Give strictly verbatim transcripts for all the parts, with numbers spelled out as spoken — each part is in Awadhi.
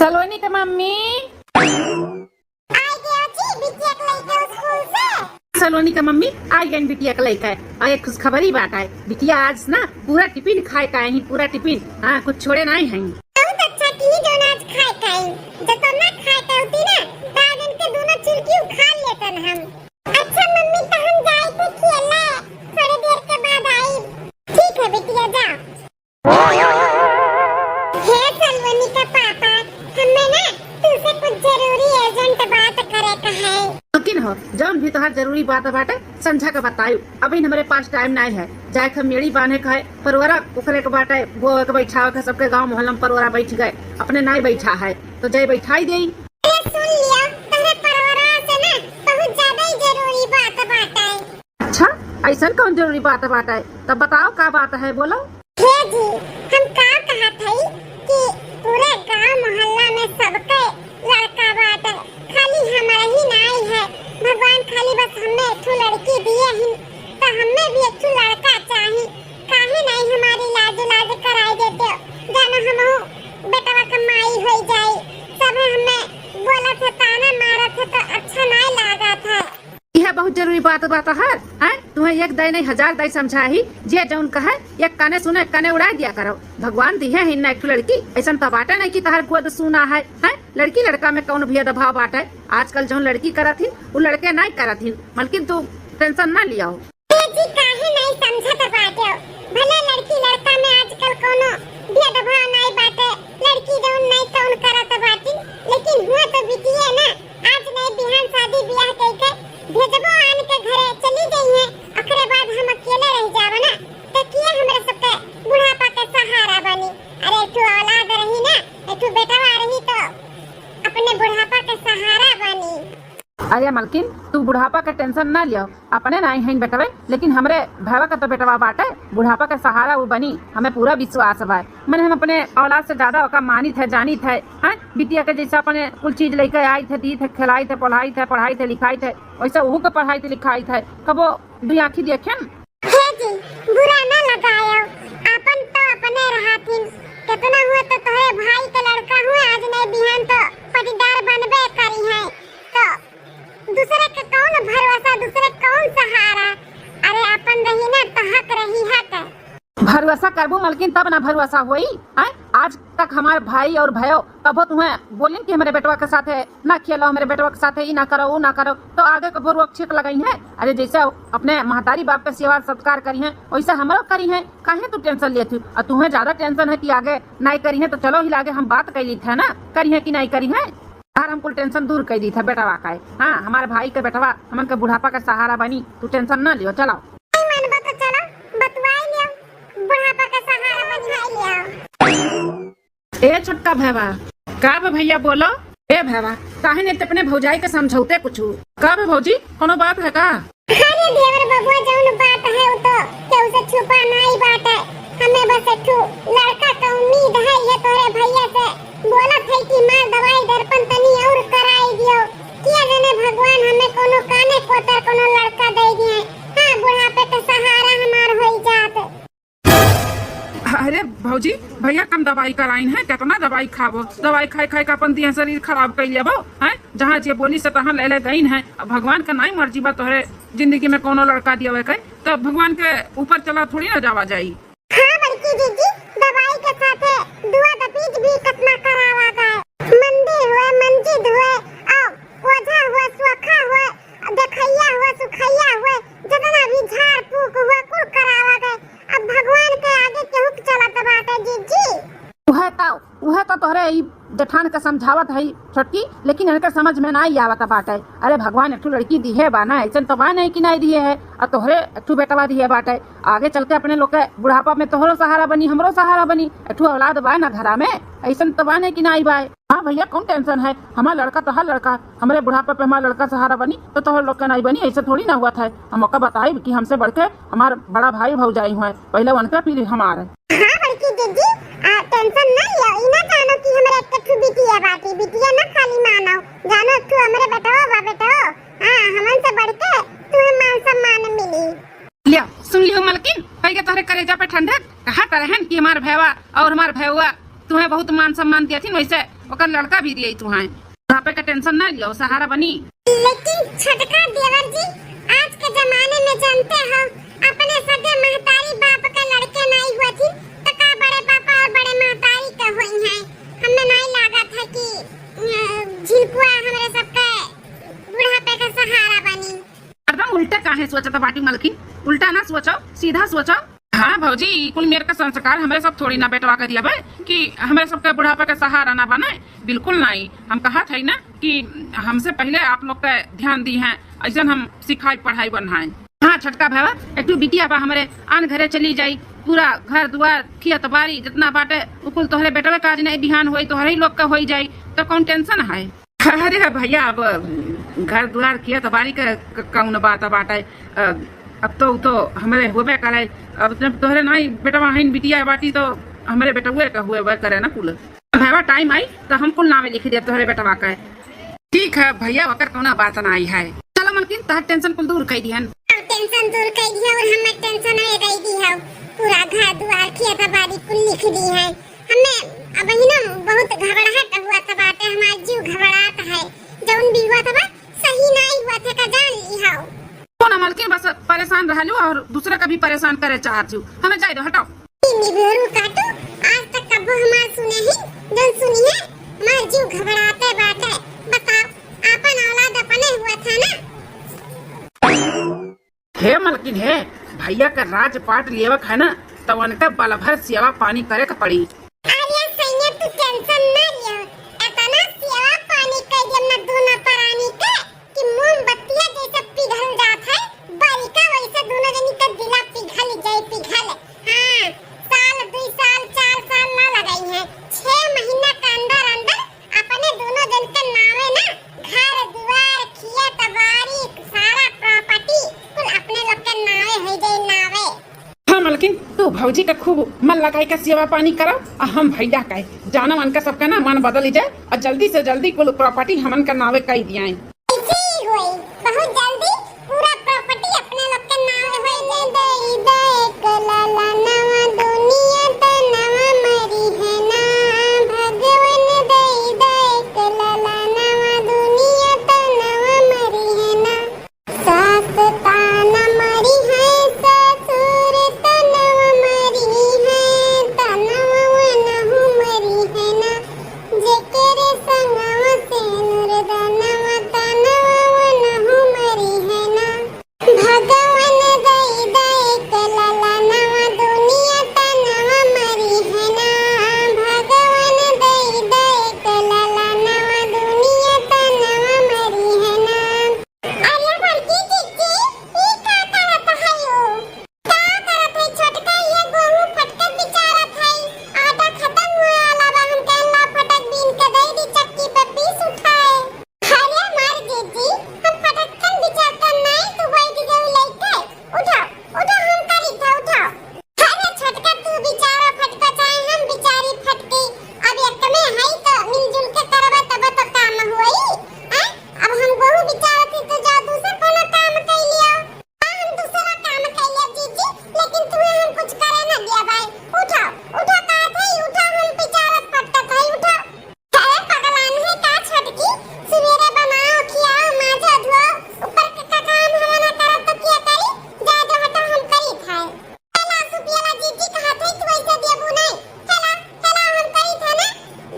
सलोनी के मम्मी। आई गयो जी बिटिया के लइके स्कूल से। सलोनी के मम्मी, आई गइन बिटिया के लइके। आ एक खुशखबरी बात है, बिटिया आज ना पूरा टिफिन खाए का ही, पूरा टिफिन। हाँ, कुछ छोड़े नाहीं है। बहुत अच्छा की जौन आज खाए का ही, जब तो ना खाए का होती ना, तो आज इनके दोनों चिरकी उखाड़ लेतन हम। अच्छा मम्मी, तो हम जाए थे खेले, थोड़ी देर के बाद आई। ठीक है बिटिया, जाओ। हे सलोनी के पापा, हमें ना तुमसे कुछ जरूरी urgent बात करे का है। लेकिन हो, जौन भी तोहार जरूरी बात बाटे, संझा के बतायु। अभी हमरे पास टाइम नाहीं है, जाए के मेड़ी बांधे के है, परोरा उखरे के बाटे, वो एक बैठावे के, सबके गांव मोहल्ला में परोरा बैठ गए, अपने नाहीं बैठा है, तो जाए बैठाई देई। अरे सुन लियो, तोहरे परोरा से ना बहुत ज्यादा ही जरूरी बात बाटे। अच्छा, ऐसन कौन जरूरी बात बाटे? तब बताओ का बात है, बोलो। हे जी, हम का कहत हई कि पूरे गांव मोहल्ला में सबके लड़का बाटे, खाली हमरा ही नाई है। भगवान खाली बस हमें एक ठो लड़की दिए ही, तो हमें भी एक ठो लड़का चाही। काहे नाई हमारी लाज लाज कराई देते हो? जानो हमहू बेटवा के माई होई जाई। सब हमें बोलत है, ताना मारत है, तो अच्छा नाई लागत है। यह बहुत जरूरी बात, बात है, हैं? तुम्हें एक दाई नहीं, हजार दाई समझाही, जे जौन कहे, एक काने सुने, एक काने उड़ाई दिया करो। भगवान दिहे ही ना एक ठो लड़की, ऐसन तो बाटे नहीं कि तहार गोद सूना है, हैं? लड़की लड़का में कौन भेदभाव बाटे? आजकल जौन लड़की करत ही, उ लड़के नहीं करत ही। मलकिन तू tension ना लियाओ। ए जी, काहे नहीं समझत बाटे? भले लड़की लड़का में आजकल कौनो भेदभाव नहीं बाटे, लड़की जौन नहीं तौन करत बाटी, लेकिन हुआ तो बिटिये ना। आज नहीं बिहान शादी बियाह कइके भेजबो आन के घरे चली गई है, ओकरे बाद हम अकेले रह जाब ना, तो किया हमरा सबके बुढ़ापा के सहारा बनी? अरे एक ठो औलाद रही ना, एक ठो बेटवा रही तो अपने बुढ़ापा के सहारा बनी। अरे मलकिन, तू बुढ़ापा के tension ना लियो, अपने नाई हईन बेटवे, लेकिन हमरे भैवा का तो बेटवा बाटे, बुढ़ापा के सहारा वो बनी, हमें पूरा विश्वास बा। मने हम अपने औलाद से ज्यादा ओका मानित है, जानित है, हैं? बिटिया के जैसे अपने कुल चीज लेके आइत है, दीत है, खिलाइत है, पढ़ाइत है, पढ़ाइत है, लिखाइत है, वैसे ओहू के पढ़ाइत लिखाइत है। कबो दुई आँखी देखेन? हे जी, बुरा ना लगायो, आपन तो अपने रहथिन। कितना हुआ तो तोहरे भाई के लड़का हुआ, आज नहीं बिहान तो पटीदार बनबे करी है। तो दूसरे के कौन भरोसा, दूसरे कौन सहारा? अरे अपन रही ना तो हक रही हक। भरोसा करबू मलकिन तब ना भरोसा होई, हैं? आज तक हमार भाई और भयो कबो तुम्हें बोलिन कि हमरे बेटवा के साथे ना खेलो, हमरे बेटवा के साथे ई ना करो, ऊ ना करो, तो आगे कबो रोक छेक लगई है? अरे जैसे अपने महतारी बाप के सेवा सत्कार करी है, वैसे हमरो करी है। काहे तू tension लेत ही? और तुम्हें ज्यादा tension है कि आगे नाई करी है, तो चलो ही लागे हम बात कर ली थे ना, करी है कि नाई करी है। यार हम कुल tension दूर कर दी थे बेटवा का है। हाँ, हमारे भाई के बेटवा हमन के बुढ़ापा के सहारा बनी, तू tension ना लियो, चलो। नहीं मानबो तो चलो, बतवाई लियो, बुढ़ापा के सहारा बनी लियो। ए छोटका भैवा। का बा भैया, बोलो। ए भैवा, काहे नहीं ते अपने भौजाई के समझौते कुछ? का बा भौजी, कोनो बात है का? अरे देवर बबुआ, जौन बात है वो तो केहू से छुपा नहीं बात है। हमें बस एक ठो लड़का का उम्मीद है, ये तोरे भैया से बोलत है कि मार दवाई दर्पण तनी और कराई दियो। किया जाने भगवान हमें कोनो काने कोतर कोनो लड़का दे दिए। हाँ, बुढ़ापे के सहारा हमार होई जात। अरे भौजी, भैया कम दवाई कराइन है, कितना दवाई खाबो? दवाई खाए खाए के अपन दिया शरीर खराब कर लेबो, हैं? जहाँ जे बोली से तहाँ ले ले गईन है। अब भगवान का नाई मर्जी बा तोहरे जिंदगी में कोनो लड़का दियावे के, तो भगवान के ऊपर चला थोड़ी ना जावा जाई। हाँ बड़की जीजी, दवाई के साथे दुआ दबीज भी कितना करावा गए, मंदिर हुए, मस्जिद हुए, और ओझा हुए, सोखा हुए, देखैया हुए, सुखैया हुए, जितना भी झाड़ फूक हुए, कुल करावा गए। अब भगवान के आगे केहू के चलत बाटे जीजी। उहे तो, उहे तो तोहरे ई जेठान के समझावत हई छोटकी, लेकिन इनके समझ में नाई आवत बाटे। अरे भगवान एक ठो लड़की दिहे बा ना, ऐसन तो बा नहीं कि नाई दिहे है, और तोहरे एक ठो बेटवा दिहे बाटे। आगे चल के अपने लोग के बुढ़ापा में तोहरो सहारा बनी, हमरो सहारा बनी। एक ठो औलाद बा ना घरा में, ऐसन तो बा नहीं कि नाई बा। हाँ भैया, कौन tension है? हमार लड़का, तोहार लड़का, हमरे बुढ़ापा पे हमार लड़का सहारा बनी, तो तोहर लोग के नाई बनी, ऐसे थोड़ी ना हुआ था। हम ओका बताइब कि हमसे बढ़ के हमार बड़ा भाई भौजाई हुए, पहले उनके फिर हमार। हाँ बड़की जीजी, आ, tension ना लियो, ई ना जानो कि हमरे एक ठो बिटिया बाटी, बिटिया ना खाली मानो, जानो एक ठो हमरे बेटवा बा बेटवा, हाँ, हमन से बढ़ के तुम्हें मान सम्मान मिली। लिया, सुन लियो मलकिन, पहले तोहरे करेजा पे ठंडक, कहा तो रहन कि हमार भैवा और हमार भैवा तुम्हें बहुत मान सम्मान दिया थी, वैसे ओकर लड़का भी रियई तुहाय। बुढ़ापे का tension ना लियो, सहारा बनी। लेकिन छोटका देवर जी, आज के जमाने में जानते हो, अपने सगे महतारी बाप के लड़के नाई हुआ थी, तो का बड़े पापा और बड़े महतारी के होई हैं? हमें नाई लागत है कि, अ, झिलपुआ हमरे सबके बुढ़ापे का सहारा बनी। एकदम उल्टा काहे सोचत बाटी मलकिन? उल्टा ना सोचो, सीधा सोचो। हाँ भौजी, ई कुल मेर का संस्कार हमरे सब थोड़ी ना बेटवा के दिया बे कि हमरे सबके बुढ़ापा के सहारा ना बने। बिल्कुल नहीं। हम कहत है ना कि हमसे पहले आप लोग का ध्यान दी हैं, ऐसन हम सिखाई पढ़ाई बनहाई। हाँ छोटका भाई, एक ठो बिटिया बा हमरे, आन घरे चली जाई, पूरा घर दुआर खेत बारी जितना बाटे उ कुल तोहरे बेटवे का आज नहीं बिहान होई, तोहरे ही लोग का होई जाई, तो कौन tension है? अरे भैया, अब घर दुआर खेत बारी के क-, कौन बात बाटे? अ, अब तो, तो हमरे होबे करे। अब जब तोहरे नाई बेटवा हईन, बिटिया बाटी, तो हमरे बेटउए के होबे करे ना कुल। भैया, time आई तो हम कुल नावे लिख देब तोहरे बेटवा के। ठीक है भैया, ओकर कौनो बात नाई है। चलो मलकिन, तोहर tension कुल दूर कई दिहन। अब tension दूर कई दिया और हमर tension है दे दी है। पूरा घर दुआर खेत बारी कुल लिख दी है। हमें अब ही ना बहुत घबराहट हुआ था बाटे, हमार जीव घबरात है। जौन भी हुआ था बा, सही नाई हुआ था का, जान ली हाउ। कौन मलकिन, बस परेशान रहलू और दूसरे का भी परेशान करे चाहत हूँ। हमें जाए दो, हटाओ। ई निभेरू काटू, आज तक कबो हमार सुने ही, जौन सुनी है, हमार जीव घबराते बाटे। बताओ, आपन औलाद अपने हुआ था ना। हे मलकिन हे, भैया का राजपाट लेवक है ना, तो उनका बल भर सेवा पानी करे के पड़ी। अरे सैया, तू tension ना लियो, इतना सेवा पानी कर दिया ना दोनों परानी के कि मोमबत्तिया जैसे पिघल जात है, बरिका वैसे दोनों जनी के दिला पिघल जाए, पिघल। हाँ, साल, दुई साल, चार साल ना लगाई है, छह महीना के अंदर अंदर अपने दोनों जन के नावे ना, घर दुआर, खेत बारी, सारा property कुल अपने लोग के नावे हो जाई, नावे। हाँ मलकिन, तू भौजी का खूब मन लगाई के सेवा पानी करो, आ हम भैया का, जानो उनका सबका ना मन बदल जाए, और जल्दी से जल्दी कुल property हमन का नावे कई दियाए। ऐसे ही होई, बहुत जल्दी पूरा property अपने लोग के नावे हो जाए। दई दे एक लाला नवा दुनिया त नवा मरी है ना, भगवान दई दे एक लाला नवा दुनिया त नवा मरी है ना। सास ताना मरी है, ससुर तनवा मरी है, तनवा वनहु मरी है ना। जेकरे संगवा सेनुर दनवा, तनवा वनहु मरी है ना। भगवान दई दे एक लाला नवा दुनिया तनवा मरी है ना। भगवान दई दे एक लाला नवा दुनिया तनवा मरी है ना। अरे बड़की जिज्जी, ई का करत हयो? का करत है छोटका, ये गोहूं फटकत बिचारत है। आटा खतम होए वाला बा, हम कहन ला फटक बीन के दे दी चक्की पे पीस उठाए। अरे मार जिज्जी, हम फटक्कन बिचारतन नाई, तू बैठ गई लइके। उठाओ, उठाओ, हम करी था, उठाओ। अरे छोटका, तू बिचारा फटका चाहे हम बिचारी फटकी, अब एक में है तो मिलजुल के करबा तब तो काम होई। हैं? अब हम गोहूं बिचारत ही तो जा दूसर कोनो काम कई लियो। हाँ, हम दूसरा काम कई लियो जीजी, लेकिन तुम्हें हम कुछ करे ना दिया भाई। उठाओ, उठाओ, कहा थे, उठाओ, हम बिचारत फटकत है, उठाओ। अरे पगलान है का छोटकी, सुबेरे बनाओ, खियाओ, माजो, धोओ, ऊपर के का काम हवा ना करब तो क्या करी? जा दो हटो, हम करी खाए। हेला सुपियाला जीजी कहा थे, तू ऐसे देबू नहीं। हेला, हेला, हम करी था ना,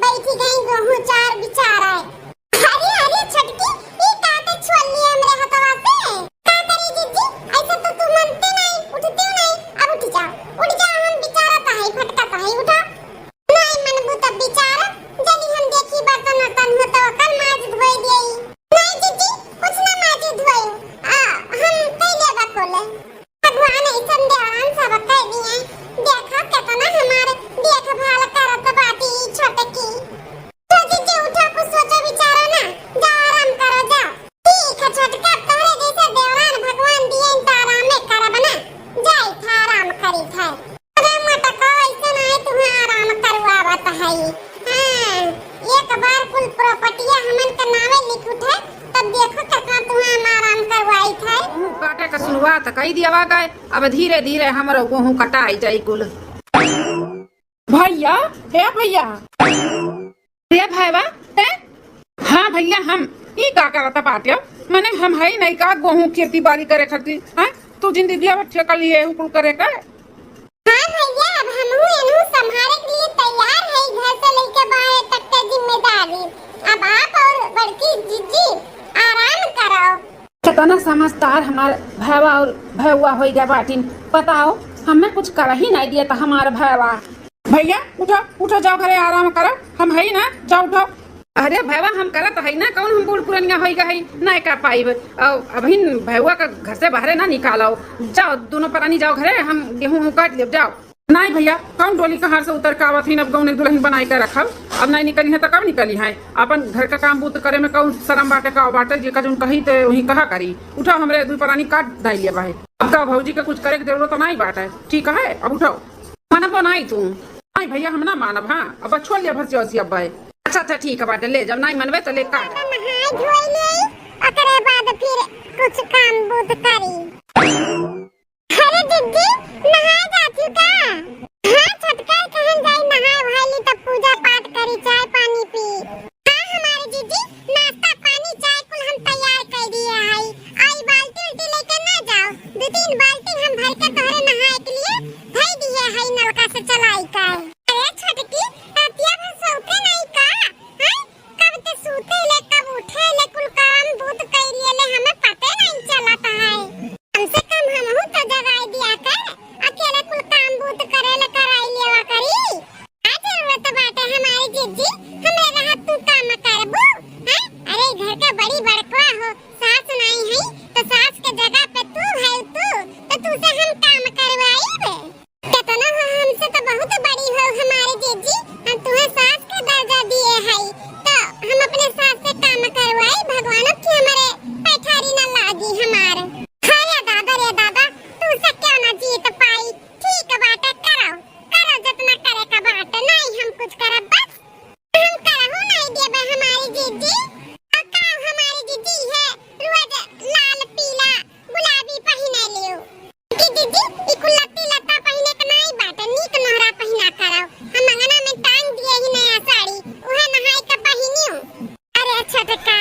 बैठी गई गोहूं चार बिचारा है। अरे, अरे, छोटकी, ई काटे छोल लिए हमरे हथवा से। का करी जीजी, ऐसे तो तू मनते नहीं, उठते नहीं। अब उठ जाओ, उठ जाओ, हम बिचारा तो है, फटका तो है, उठा। नहीं मनबू तब बिचारा, जल्दी हम देखी बर्तन वर्तन हो तो ओकर माज धोए देई। नहीं जीजी, कुछ ना माजी धोई, आ, हम कई लेबा कोले। भगवान ऐसन देवरान सबके दिए। देखा केतना हमार देखभाल करत बाटी ई छोटकी। तो जीजी उठो, कुछ सोचो विचारो ना, जा आराम करो, जा। ठीक है छोटका, तोहरे जैसे देवरान भगवान दिए तो आरामे करब ना, जाई था आराम करी था। अरे मटको, ऐसे नहीं तुम्हें आराम करवावत है। हाँ, एक बार कुल प्रॉपर्टिया हमन के नावे लिख उठे, तब देखो कितना तुम्हें हम आराम करवाई थे। मुंह काटे के शुरुआत कई दिया गए, अब धीरे धीरे हमरो गोहूं कटाई जाई कुल। भैया, हे भैया, ए भैवा, ते? हाँ भैया, हम ई का करत बाटे? मने हम हई नहीं का गोहूँ खेती बाड़ी करे खातिर, हाँ? तू जिंदगी अब ठेका लिए हुकुल करे का? हाँ भैया, अब हमहू एनहू संभारे के लिए तैयार है, घर से लेके बाहर तक के जिम्मेदारी। अब आप और बड़की जीजी आराम करो। कितना समझदार हमार भैवा और भैवा होई गए बाटिन। बताओ, हमें कुछ कर ही नहीं दिया था हमार भैवा। भैया उठो, उठो, जाओ घरे आराम करो, हम हई ना, जाओ उठो। अरे भैवा, हम करत हई ना, कौन हम बूढ़ पुरनिया होई गए हई, नहीं कर पाइब। अब अभिन भैवा का घर से बाहरे ना निकालो, जाओ दोनों परानी जाओ घरे, हम गेहूं उहूं काट लेब, जाओ। नहीं भैया, कौन डोली कहार से उतर के आवत ही, अब गौने दुल्हन बनाई के रखब, अब नहीं निकली है तो कब निकली है? अपन घर का काम बूत करे में कौन शर्म बाटे, का बाटे, जेका जोन कही ते वही कहा करी। उठाओ, हमरे दुई परानी काट दाई लिया भाई। अब का भौजी के कुछ करे के जरूरत नहीं बाटे, ठीक है, अब उठाओ। मानब नहीं तू? नहीं भैया, हम ना मानब। हाँ, अब छोड़ लिया भर से अब भाई। अच्छा अच्छा, ठीक है बाटे, ले जब नहीं मनबे तो ले काट। नहाए धोए ले, ओकरे बाद फिर कुछ काम बूत करी। अरे दीदी, नहाए जाती का? हाँ छोटका, कहन जाई नहाए भाई तब पूजा पाठ करी, चाय पानी पी। हाँ हमारे दीदी, नाश्ता पानी चाय कुल हम तैयार कर दिए हई। आई बाल्टी उल्टी लेके ना जाओ, दो तीन बाल्टी हम भर के तोहरे नहाए के लिए धई दिए हई नलका से चलाई का। अरे छोटकी, रतिया भर सोते नहीं का? हैं? कब ते सूते ले, कब उठे ले, कुल काम बूत कई लिए ले, हमें पते नहीं चलत है। कम से कम हमहू तो जगाई दिया कर, अकेले कुल काम बूत करे ले कराई लेवा करी। का जरूरत बाटे हमारी जिज्जी, हमरे रहत तू काम करबू, हैं? अरे घर का बड़ी बड़कवा हो, सास नहीं है, तो सास के जगह पे तू है, तू, तो तू से हम काम करवाई बे। केतना हो, हमसे तो बहुत बड़ी हो हमारे जीजी, हम तुम्हें सास के दर्जा दिए हई, तो हम अपने सास से काम करवाई, भगवान की हमारे पैठारी ना लागी हमार। हाँ रे दादा, रे दादा, तू से क्या ना जीत पाई। ठीक बाटे, करो, करो जितना करे का बाटे, नहीं हम कुछ करब बस। हम करहु नहीं देबे हमारी जीजी। और का हमारी जीजी है, रोज लाल पीला गुलाबी पहिने लियो। कि जीजी, ई कुल लत्ती लत्ता पहिने के नहीं बाटे, नीक नोहरा पहिना करव। हम अंगना में टांग दिए ही नया साड़ी, उहे नहाई के पहिनियो। अरे छोटका,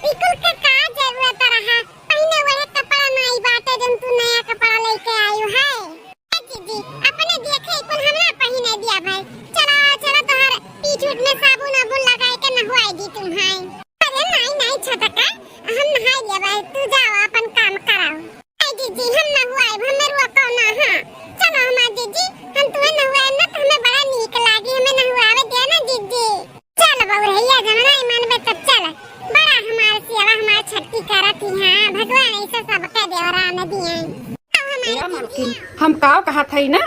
ई कुल के का जरूरत रहा? पहिने वहे कपड़ा नहीं बाटे जौन तू नया कपड़ा लेके आयु है। ए जीजी, अपने देखे कुल हमरा पहिने दिया भाई। चला, चला तोहर पीठ उठ में साबुन आबुन लगाए के नहवाई दी तुम्हाई। अरे नहीं, नहीं छोटका, हम नहाई लिया भाई, तू जाओ अपन काम कराओ। ए जीजी, हम नहवाई, हमें रुआ कौना, हाँ। चलो हमार जीजी, हम तुम्हें नहवाए ना तो हमें बड़ा नीक लागी, हमें नहवावे दे ना जीजी। चल बउरहिया, जब नहीं मानबे तब चल। बड़ा हमार सेवा हमार छट्टी करत ही, हाँ, भगवान ऐसे सबके देवरा न दिए। अब हमारे ए मालकिन, हम काव कहत हई ना?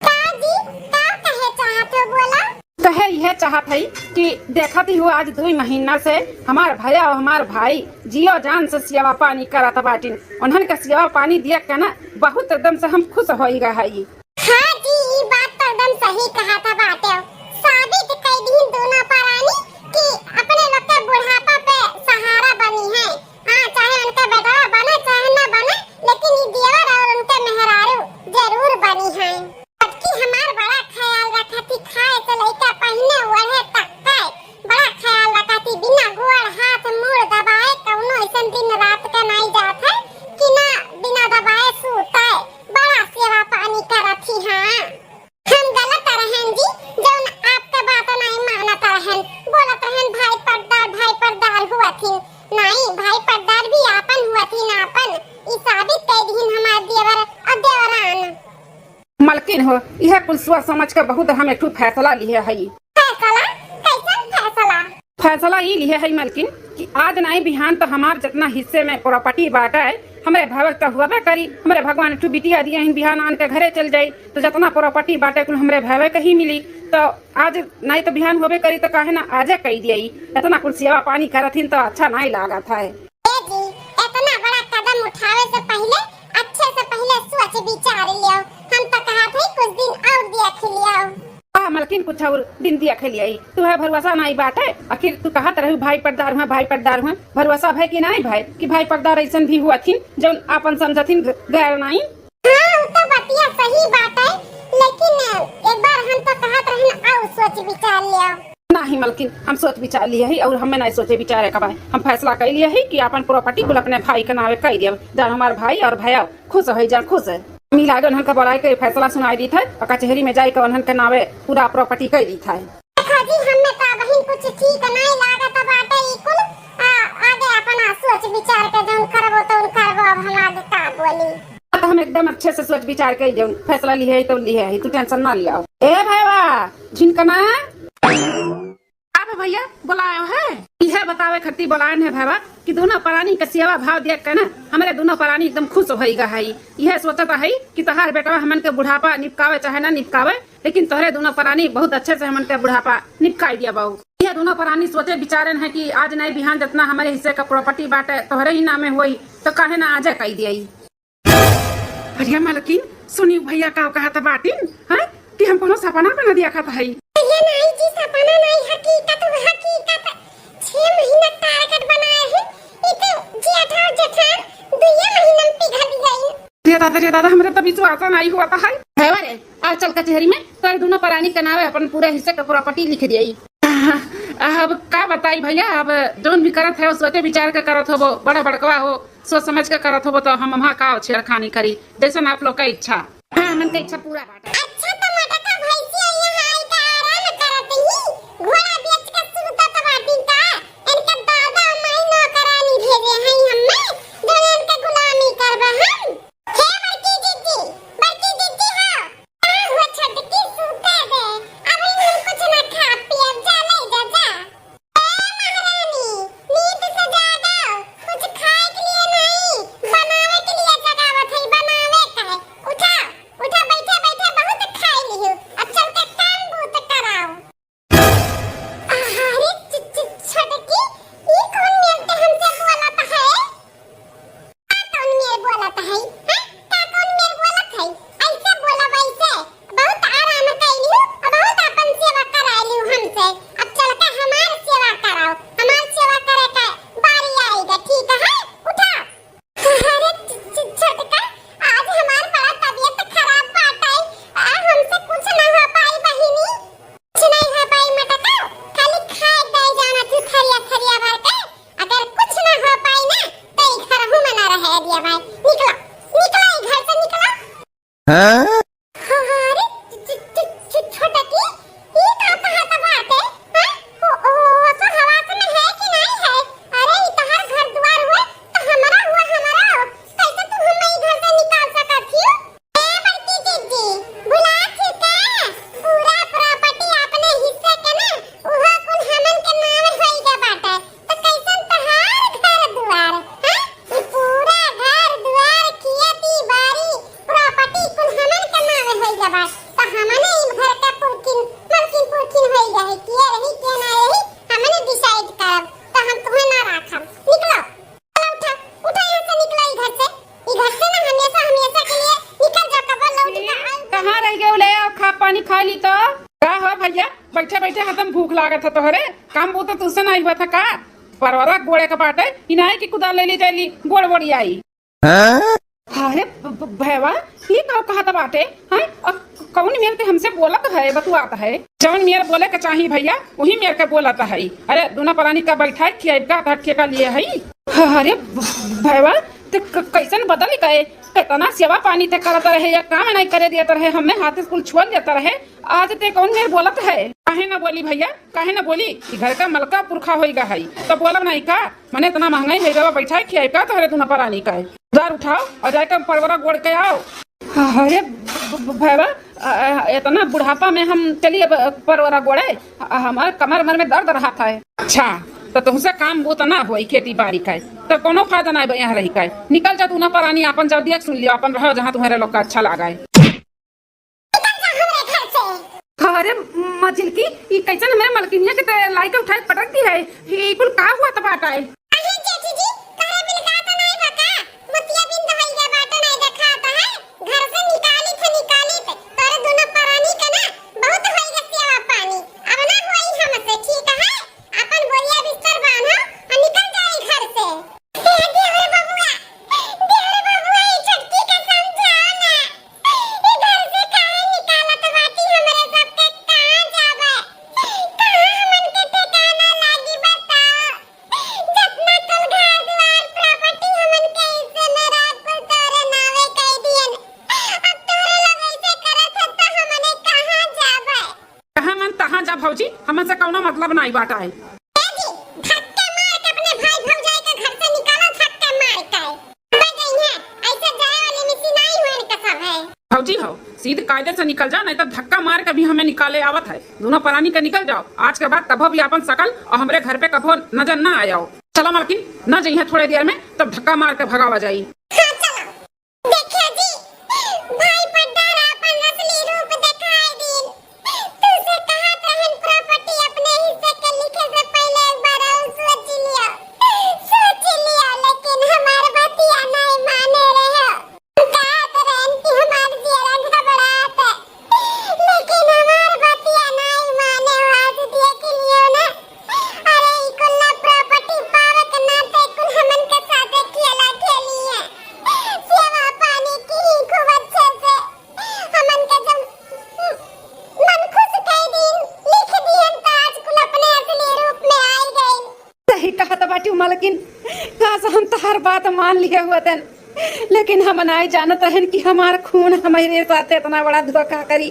का जी, का कहे चाहत हो, बोला? कहे यह चाहत हई कि देखत ही हो आज दुई महीना से हमार भैया और हमार भाई जियो जान से सेवा पानी करत बाटिन। उन्हन के सेवा पानी देख के ना बहुत एकदम से हम खुश होई गए हई। हाँ जी, ई बात तो एकदम सही कहत बाटे। साबित कई दिन दोनों परानी कि अपने लोग के बुढ़ापा पे सहारा बनी है। हाँ, चाहे उनके बेटवा बने चाहे ना बने, लेकिन ई देवर और उनके मेहरारू जरूर बनी है। बड़की हमार बड़ा ख्याल रखत ही, खाए से लइका पहिने ओढ़े तक के बड़ा ख्याल रखत ही। बिना गोड़ हाथ मूड़ दबाए कौनो ऐसन दिन रात के नहीं जात है कि ना बिना दबाए सूते। बड़ा सेवा पानी करत ही। हाँ, हम गलत रहन जी, जौन आपके बात नहीं मानत रहन, बोलत रहन भाई पटदार, भाई पटदार हुआ थी। नहीं, भाई पटदार भी आपन हुआ थी ना आपन। ई साबित कर दीन हमार देवर और देवरान। मलकिन हो, यह कुल सोच समझ के बहुत हम एक ठो फैसला लिए हई। फैसला? कैसन फैसला? फैसला ई लिए हई मलकिन कि आज नाई बिहान तो हमार जितना हिस्से में प्रॉपर्टी बाटे, हमरे भैया के तो हुआबे करी। हमरे भगवान एक ठो बिटिया दिए हन, बिहान आन के घरे चल जाई तो जितना प्रॉपर्टी बाटे कुल हमरे भैया के ही मिली। तो आज नाई तो बिहान होबे करी तो काहे ना आजे कई दिया। इतना कुल सेवा पानी करत हिन तो अच्छा नाई लागत है। ए जी, इतना बड़ा कदम उठावे से पहले अच्छे से पहले सोच विचार लियो। हम तो कहत हई कुछ दिन और देख लियो। आ मलकिन, कुछ और दिन देख लियो। तू है भरोसा नाई बाटे, आखिर तू कहत रहू भाई पटदार हुआ, भाई पटदार हुआ। भरोसा भय कि नाई भय कि भाई पटदार ऐसन भी हुआ थिन जौन आपन समझथिन गैर नाई? हाँ, उ तो बतिया सही बाटे, लेकिन एक बार हम तो कहत रहन और सोच विचार लियो। नाही मलकिन, हम सोच विचार लिए ही और हमें नहीं सोचे विचारे का बाय। हम फैसला कर लिए ही कि अपन प्रॉपर्टी कुल अपने भाई के नावे कर दिया, जान हमार भाई और भैया खुश है, जान खुश है। मिला के उन्हन का बुलाए के फैसला सुनाई दी था और कचहरी में जाए के उन्हन के नावे पूरा प्रॉपर्टी कर दी था। देखो जी, हमें तो अबहिन कुछ ठीक नहीं लागत बाटे ई कुल। आ, आगे अपना सोच विचार के जौन करबो तौन करबो, अब हम आगे का बोली। हाँ, तो हम एकदम अच्छे से सोच विचार के जौन फैसला लिए है तो लिए है, तू टेंशन ना लिया। ए भाईवा, झिनकना। अब भैया बुलायो है, यह बतावे खत्ती बुलायन है भाईवा कि दोनों प्राणी के सेवा भाव देख के ना हमारे दोनों प्राणी एकदम खुश होई गा है। यह सोचत है कि तोहार बेटवा हमन के बुढ़ापा निपकावे चाहे ना निपकावे, लेकिन तोहरे दोनों प्राणी बहुत अच्छे से हमन के बुढ़ापा निपकाई दिया बाऊ। यह दोनों प्राणी सोचे विचारन है कि आज नहीं बिहान जितना हमारे हिस्से का प्रॉपर्टी बाटे तोहरे ही नामे होई, तो काहे ना आजे कई दिया। अरे मलकिन, सुनी भैया का कहत बाटिन, हाँ? कि हम कोनो सपना बना दिया खात हई। अरे नहीं जी, सपना नहीं, हकीकत, हकीकत। छह महीना टारगेट बनाए हैं, ई तो जेठ और जेठान दुइये महीना में पिघल गई। रे दादा, रे दादा, हमरे तो विश्वास नहीं हुआ था है। है रे, आज चल कचहरी में तोरे दोनों परानी के नावे अपन पूरा हिस्से का प्रॉपर्टी लिख दिया। अब का बताई भैया, अब जौन भी करत है, सोचे विचार के करत होबो, बड़ा बड़कवा हो, सोच समझ के करत होबो, तो हम वहाँ का छेड़खानी करी, जैसन आप लोग का इच्छा। हाँ, मन के इच्छा पूरा बाटे। अच्छा, तो मोटका भैंसिया यहाँ आई के आराम करत ही, घोड़ा बेच के सुतत बाटी का? इनके दादा माई नौकरानी भेजे हैं हमें, जो इनके गुलामी करबे हम। हे बड़की दीदी, बड़की दीदी हो, का हो छोटकी, सूते दे, अभी हम कुछ ना खा पिए, जा ले जा, जा। ए महारानी, नींद से जागो, कुछ खाए के लिए नहीं, बनावे के लिए जगावत है, बनावे का है। उठा, उठा, बैठे बैठे बहुत खाई लियो, अब चल के काम बूत कराओ। अरे च-, च-, छोटकी, ई कौन मेर ते हमसे बोलत है? का कौन मेर बोलत है? हैं? का कौन मेर बोलत है? ऐसे बोलब ऐसे। बहुत आराम कैलियो, अब बहुत अपन सेवा कराइलियो हमसे। अब चल के हमार सेवा कराओ, हमार सेवा करे के बारी आएगा, ठीक है? उठा। अरे च-, च-, छोटका, आज हमार बड़ा तबीयत खराब बाटे। आ, हमसे कुछ ना हो पाई बहिनी। कुछ नहीं हो पाई मटका, खाली खाए दे जाना तू थरिया थरिया भर के। अगर कुछ ना हो पाई ना, तो ई घर हूँ मना रहे दिया भाई। निकला, निकला ई घर से निकला। हाँ? अरे, च-, च-, च-, छोटकी, ई का कहत बाटे? हाँ? ओ, ओ, होश हवास में है कि नहीं है? अरे, ई तोहार घर दुआर हुए, तो हमारा हुआ, हमारा। कैसे तू हमें ई घर से निकाल सकत हियो? ए बड़की दीदी, भुला थी का? पूरा प्रॉपर्टी अपने हिस्से के ना, उहो कुल हमन के नाम होई गए बाटे। त कैसन तहार घर दुआर, हैं? ई पूरा घर दुआर, खेती बारी, प्रॉपर्टी कुल हमन के नावे होई गवा। त हमने ई घर के पुरखिन, मलकिन पुरखिन होई गए, के रही, के ना रही, हमने डिसाइड करब। त हम तुम्हें ना राखब। निकलो। चलो उठा, उठा यहाँ से, निकलो ई घर से। ई घर से ना हमेशा, हमेशा के लिए निकल जा, कबो लौट के आए। कहाँ रह गए? ले आओ, खा पानी खा ली तो। का हो भैया, बैठे बैठे हरदम भूख लागत है तोहरे? काम बूता तुझसे नहीं हुआ था का? परवरा गोड़े का बाटे, इनाए की कुदाल ले ली जाली, गोड़ वोड़ी आई। हाँ? अरे ब-, ब-, भैवा, ये का कहत बाटे? हैं? अब कौन मेर के हमसे बोलत है, बतुआत है? जौन मेर बोले के चाही भैया, वही मेर के बोलत है। अरे, दोनों परानी का बैठा है, खियाइब का, तो ठेका लिए है। अरे ब-, भैवा, ते क-, कैसन बदल गए? कितना सेवा पानी ते करत रहे, या काम नहीं करे देत रहे, हमें हाथ से कुल छोड़ देत रहे। आज ते कौन मेर बोलत है? काहे ना बोली भैया, काहे ना बोली? ई घर का मलका पुरखा होई गा है, तो बोलब नहीं का? मने इतना महंगाई है गवा, बैठा है, खियाई का तोहरे दोनों परानी का है? उधार उठाओ और जाके परवरा गोड़ के आओ। अरे ब-, ब-, भैवा, अ, अ, इतना बुढ़ापा में हम चलिए ब-, परवरा गोड़े, अ, हमारे कमर मर में दर्द रहा था। अच्छा, तो तुमसे काम बूत ना होई खेती बारी का है, तो कोनो फायदा ना बा यहाँ रही का है। निकल जा तू ना परानी, अपन जब दिया सुन लियो, अपन रहो जहाँ तुम्हारे लोग का अच्छा लगा है। निकल जा हमरे घर से। अरे मझिलकी, ई कैसन हमरे मलकिनिया के ते लाई के उठाए पटक दी है? ई कुल का हुआ त बाटा है? अरे जेठी जी, तोहरे बिलका त नहीं बा का? मोतिया बिंद होई गया बाटे, नहीं देखात है। घर से निकाली थे, निकाली थे। तोरे दोनों परानी के ना बहुत होई गया सेवा पानी। अब ना होई हमसे, ठीक है? अपन बोरिया बिस्तर बांधो और निकल जाई घर से। ए देवर बबुआ, देवर बबुआ, ई छोटकी के समझाओ ना। ई घर से काहे निकालत बाटी? हमरे सबके कहाँ जाबे? कहाँ हमन कौनो मतलब नाई बाटा है। ए जी, धक्के मार के अपने भाई भौजाई के घर से निकालो, धक्के मार के। बच गई है, ऐसे जाए वाली मिसी नाई हुए इनके सब है। भौजी हो, सीधे कायदे से निकल जाओ, नहीं तो धक्का मार के भी हमें निकाले आवत है। दोनों परानी के निकल जाओ, आज के बाद कभो भी आपन सकल और हमरे घर पे कभो नजर ना आयो। चलो मलकिन, न जइहे थोड़े देर में, तब धक्का मार के भगावा जाई। हाँ, चलो। देखियो जी, भाई पट्टार आपन असली रूप देखाई दीन। तुझसे कहा तो हम प्रॉपर्टी अपने हिस्से के लिखे से पहले एक बार और सोच लियो, सोच लियो, लेकिन हमार बतिया नहीं माने रहे। कहा तो रहन कि हमार जियरा घबरात है, लेकिन हमार बतिया नहीं माने। आज देख लियो ना, अरे, ई कुल ना प्रॉपर्टी पावे के नाते कुल हमन के साथे खेला खेली है। सेवा पानी की खूब अच्छे से हमन के जब मन खुश कई दिन लिख दियन तो आज कुल अपने असली रूप में आई गई। सही कहत बाटू मलकिन, काश हम तहार बात मान लिए हुए तन। लेकिन हम नाई जानत रहन कि हमार खून हमरे साथे इतना बड़ा धोखा करी,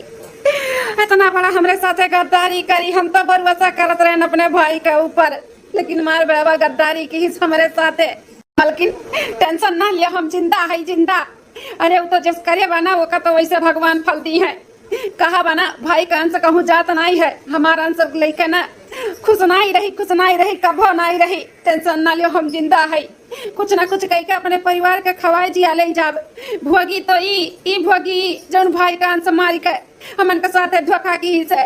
इतना बड़ा हमरे साथे गद्दारी करी। हम तो भरोसा करत रहन अपने भाई के ऊपर, लेकिन मार बाबा गद्दारी की हमरे साथे। मलकिन, टेंशन ना लिया, हम जिंदा है, जिंदा। अरे, वो तो जस करे बा ना, ओका तो वैसे भगवान फल दी है। कहा बा ना, भाई का अंश कहूँ जात नाई है, हमार अंश लेके ना खुश नाई रही, खुश नाई रही, कभो नाई रही। टेंशन ना लियो, हम जिंदा है। कुछ ना कुछ कइके अपने परिवार के खवाए जिया ले जाब। भोगी तो ई, ई भोगी ई, जौन भाई का अंश मारी के हमन के साथे धोखा की से।